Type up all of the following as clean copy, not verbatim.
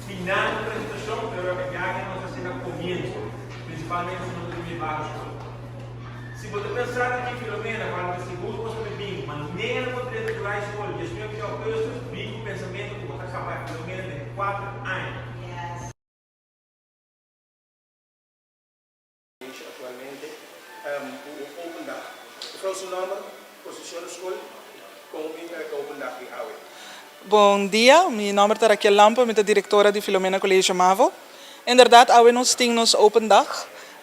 final di presentashon, pero e biaha nos ta hasi na komienso, prinsipalmente si nos ta di basisskol. Si bo ta pensa di ki Filomena, kual ta sigur ku bo sa bin manera bo drenta ku high school 19 di augustus, bin ku pensamentu ku bo ta kaba Filomena den kuater aña. Actualmente cu un open dag. Mevrouw su nomber, posicion na school y con bin e open dag di awe. Bon dia, mi nomber ta Raquel Lampe, mi ta directora di Filomena College Mavo. Inderdaad awe nos tin nos open dag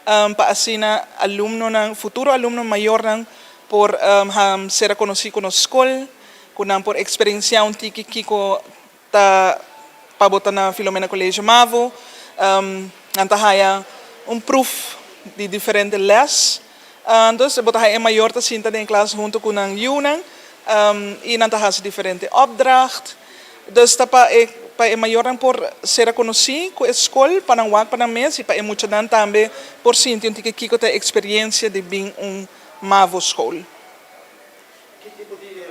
pa asina alumnonan, futuro alumno, mayornan por sera conoci cu nos school, cu nan por experiencia un tiki kico Ta pa bo ta na Filomena College Mavo, nan ta haya un proef di diferente les. Dus bo ta haya e mayor ta sinta den e klas hunto ku nan yunan i nan ta hasi diferente opdracht. Dus ta pa e pa e mayornan por sera konosí ku e skol pa nan wak pa nan mes i pa e muchanan tambe por sinti un tiki kiko ta e eksperiencia di bin un Mavo school. Ki tipo di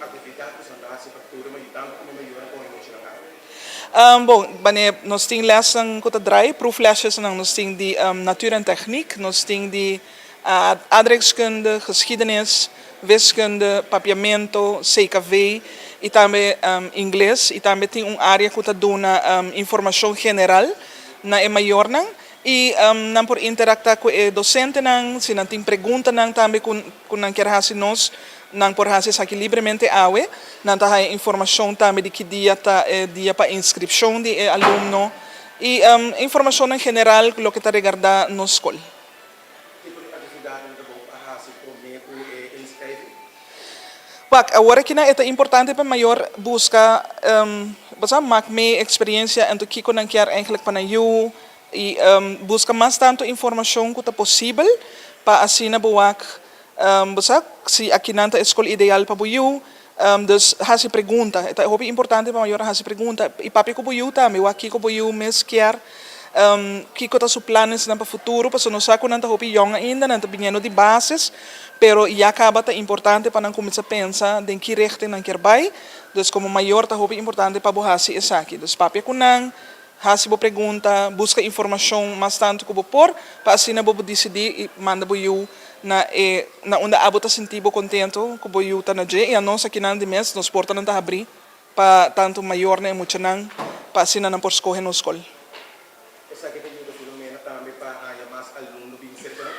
aktividat ku san ta hasi pa tur e mayor, tantu komo e mayornan komo e muchanan awe? Bon, wanneer nos tin lèsnan ku ta drai, proeflesjesnan, nos tin di natuur en techniek, nos tin di aardrijkskunde, geschiedenis, wiskunde, papiamento, CKV i tambe ingles i tambe tin un área ku ta duna informashon general na e mayornan. I nan por interaktá ku e dosentenan, si nan tin preguntanan tambe ku ku nan kier hasi nos, nan por hasi esaki libremente awe. Nan ta haña informashon tambe di ki dia ta e dia pa inskripshon di e alumno i informashonnan general loke ta regardá nos skol. Tipo di aktividatnan ta bo a hasi promé ku e inskrijving? Wak, awor akinan e ta importante pa mayor buska, bo sa, mak mee eksperiencia anto kiko nan kier eigenlijk pa nan yu i buska mas tantu informashon ku ta posibel pa asina bo wak, bo sa, si akinan ta e skol ideal pa bo yu. Dus hasi pregunta, e ta hopi importante pa mayornan hasi pregunta i papia ku bo yu tambe, wak kiko bo yu mes kier, kiko ta su planesnan pa futuro, pasobra nos sa ku nan ta hopi yòn ainda, nan ta biniendo di basis, pero ya kaba ta importante pa nan kuminsá pensa den ki richting nan kier bai, dus komo mayor ta hopi importante pa bo hasi esaki, dus papia ku nan, Hasi bo pregunta, buska informashon mas tantu ku bo por, pa asina bo por disidí i manda bo yu na e na unda abo ta sinti bo kontentu ku bo yu ta na dje. I anos akinan di mes nos portanan ta habrí pa tantu mayornan i muchanan pa asina nan por skohe nos skol. Esaki ta yuda Filomena tambe pa haña mas alumno bin serka nan?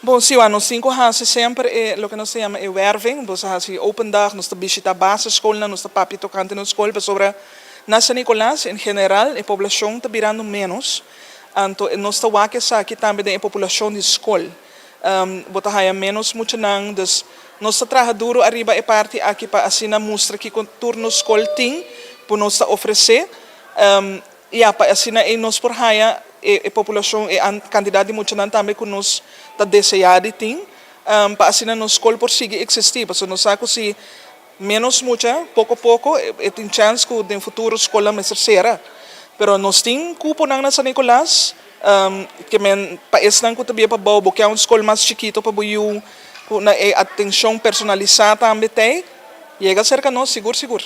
Bon, si, wak, nos tin ku hasi semper e loke nos ta yama e werving. Nos ta hasi open dag, nos ta bishita basisskolnan, nos ta papia tokante nos skol pasobra Na San Nicolas en general e poblacion ta birando menos, anto nos ta wak esaki tambe den e populacion di scol. Bo ta haya menos muchanan, dus nos ta traha duro ariba e parti aki pa asina mustra kico tur nos scol tin cu nos ta ofrece, ya pa asina ei nos por haya e populacion, e cantidad di muchanan tambe cu nos ta desea di tin, pa asina nos scol por sigui existi, pasobra nos sa cu si Menos mucha, poko poko e tin chèns ku den futuro skolnan mester sera. Pero nos tin kuponan na San Nicolas, ke men pa esnan ku ta bia pabou bo ke un skol mas chikito pa bo yu ku na e atenshon personalisá tambe t'ei, yega serka nos sigur sigur.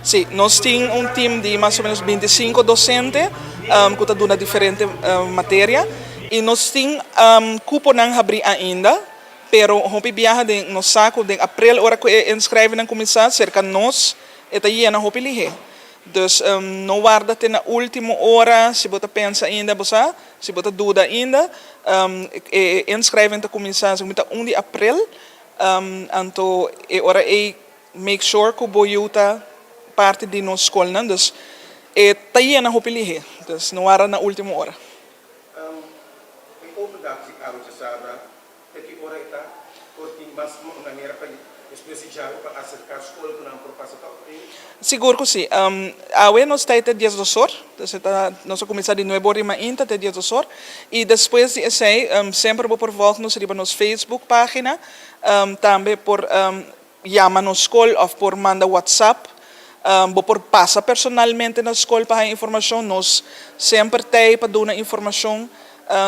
Sí, nos tin un team di mas o menos 25 docente cu ta duna diferente materia y nos tin cuponan habri ainda, pero hopi biaha den nos sa cu den april ora cu e inschrijvingnan cuminsa cerca nos e ta yena hopi lihe. Dus no warda te na ultimo ora si bo ta pensa ainda bo sa. Si bo ta duda ainda, e inschrijving ta kuminsá segun mi ta un di aprel, anto e ora ei make sure ku bo yu ta parti di nos skolnan, dus e ta yena hopi lihé, dus no wara na ultimo ora. E open dag di awe djasabra Te ki ora e ta por tin mas manera pa despues di djawe pa aserká skol ku nan por pasa tòg ei? Sigur ku si. Awe nos ta te diesdos or, dus e ta nos a kuminsá di nuebe or di mainta te diesdos or i despues di esei semper bo por vòlg nos riba nos Facebook página, tambe por yama nos skol òf por manda WhatsApp. Bo por pasa personalmente na skol pa haña informashon. Nos semper t'ei pa duna informashon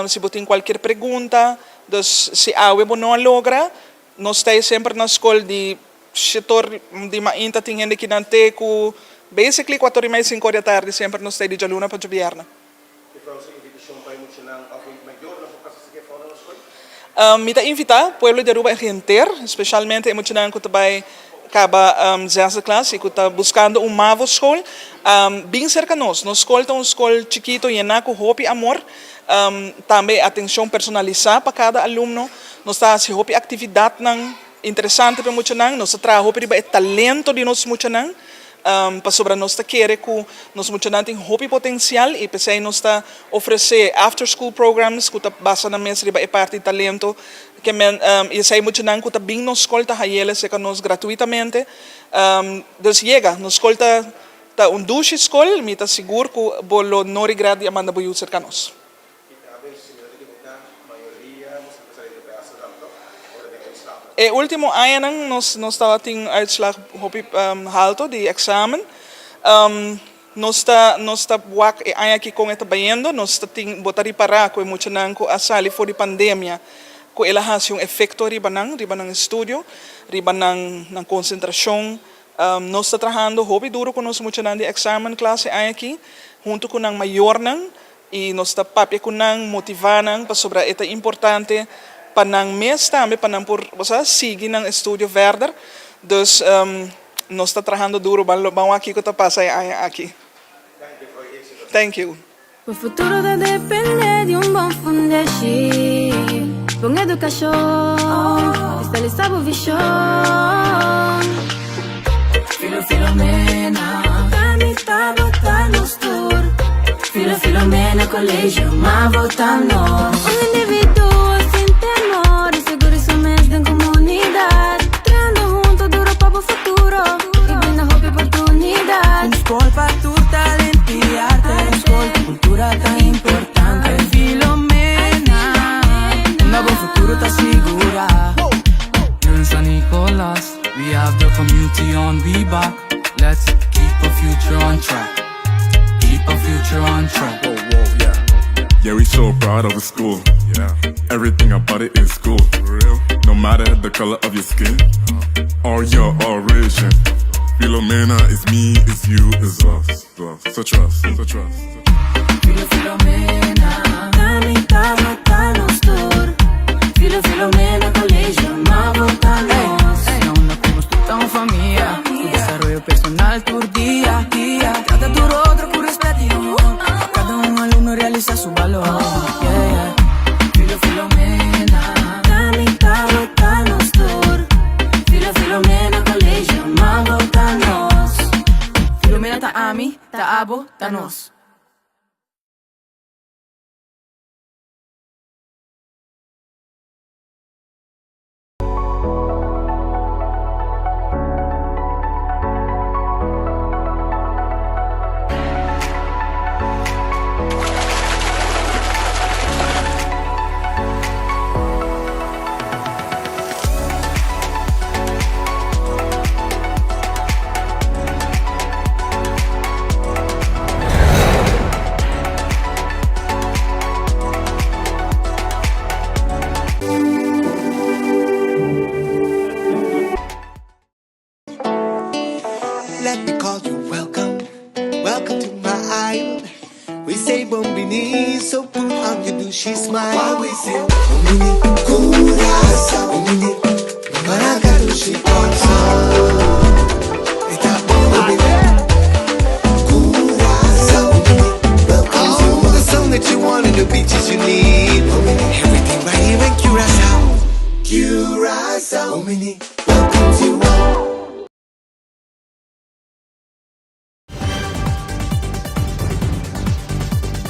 si bo tin kualkier pregunta. Dus si awe bo no a logra, Nos ta semper na skol di shetor di mainta tin hende kinan te ku basically kuator i mei sinkor di atardi semper nos ta di djaluna pa djabierna. Juffrouw su invitashon pa e muchanan òf e mayornan ku pasa si ke fòrda na skol? Mi ta invitá pueblo di Aruba en henter, spesialmente e muchanan ku ta bai kaba zesde klas i ku ta buskando un mavo skol, bin serka nos. Nos skol ta un skol chikito yená ku hopi amor, tambe e atenshon personalisá pa kada alumno. Nos ta hasi hopi aktividatnan interesante pa e muchanan. Nos ta traha hopi riba e talento di nos muchanan. Pasobra nos ta kere ku nos muchanan tin hopi potensial i p'esei nos ta ofresé after school programs ku ta basa nan mes riba e parti di talento. Ke men i esei muchanan ku ta bin nos skol ta hayele serka nos gratuitamente. Dus yega, nos skol ta ta un dushi skol, mi ta sigur ku bo lo no regret di a manda bo yu serka nos. I tambe si mi no ta ekivoká, mayoria nos a pasa riba bèsta nan tòg ora den uitslagnan. E último añanan nos nos tabatin uitslag hopi halto di èksamen. Nos ta nos ta wak e aña aki kon e ta bayendo. Nos ta tin bo ta ripará ku e muchanan ku a sali for di pandemia ku el a hasi un efekto riba nan, riba nan estudio, riba nan nan konsentrashon. Nos ta trahando hopi duro ku nos muchanan di èksamenklas e aña aki huntu ku nan mayornan. I nos ta papia ku nan, motivá nan, pasobra e ta importante pa nan mes tambe, pa nan por, bo sa, sigui nan estudio verder. Dus, nos ta trahando duro, ban lo, ban wak kiko ta pasa e aña aki. Thank you. Bo futuro ta depende di un bon fundeshi, bon edukashon, kristalisá bo vishon. Filo Filomena, ta mi ta bo ta nos tur. Filo Filomena Colegio, ma bo ta nos. Un individuo sin temor y seguro su mes den comunidad. Trahando hunto duro pa bo futuro y brinda hopi oportunidad. Un skol pa tur talento y arte. Un skol ku kultura ta importante. Filomena, unda bo futuro ta sigura. In San Nicolas, we have the community on we back. Let's keep our future on track. Keep our future on track. Whoa, whoa, yeah. Yeah, we so proud of the school. Yeah. Everything about it is cool. For real. No matter the color of your skin or your origin. Filomena is me, is you, is us. So trust, so trust. Filo Filomena. Ta mi ta bo ta nos tur. Filo Filomena Colegio, ma bo ta nos. Na unda ku nos tur ta un famia. Ku desaroyo personal tur dia. Trata tur otro ku respet i amor. Pa kada un alumno realisa su balor. Yeah, yeah. Filo Filomena. Ta mi ta bo ta nos tur. Filo Filomena Colegio, ma bo ta nos. Filomena ta ami, ta abo, ta nos. Let me call you welcome, welcome to my island. We say bon bini, so put on your douchey smile. Why we say bon bini, Curaçao, bon bini, Maracatu, Kòrsou. Esta bon bini, Curaçao, bon bini, welcome to all the sun that you want and the beaches you need. Bon bini, everything right here in Curaçao. Curaçao, bon bini, welcome to.